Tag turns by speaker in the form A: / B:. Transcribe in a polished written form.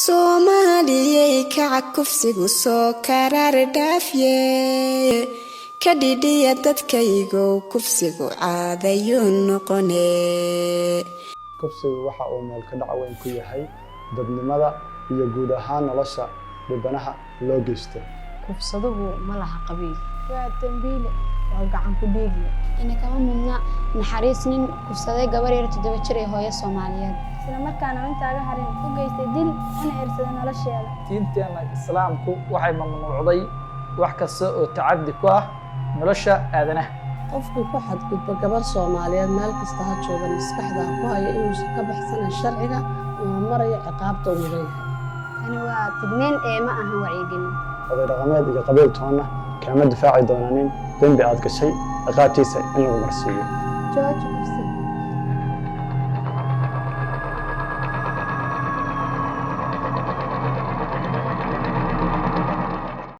A: Soomaaliyay, kaca, kufsigu soo karaar dhaafye. Ka dhidhiya dadkaygow, kufsigu caadayuu noqone.
B: Kufsigu waxa uu meel ka dhac weyn ku yahay dadnimada iyo guud ahaan nolosha dhibanaha loo geysto.
C: Kufsaduhu ma laha qabiil.
D: Waa dambiile.
C: Waa gacan ku dhiigle.
E: Ina kama mudna naxariis nin kufsaday gabar yar 7 jir ee hooyo Soomaaliyeed.
D: Isla markaana intaaga harin u geystay dil una eersaday nolosheeda.
F: Diinteena Islaamku waxay mamnuucday wax kasta oo tacaddi ku ah nolosha aadanaha.
G: Qofkii ku xadgudba gabar Soomaaliyeed, meel kasta ha jooga, maskaxda ha ku hayo inuusan ka baxsanan sharciga, uu marayo ciqaabta uu mudan yahay.
E: Tani waa tigniin ee ma ahan wacyigelin.
B: Oday dhaqameed iyo qabiil toonna kaama difaaci doonaanin dembi aad gashay ciqaabtiisa in lagu marsiiyo.
D: Jooji.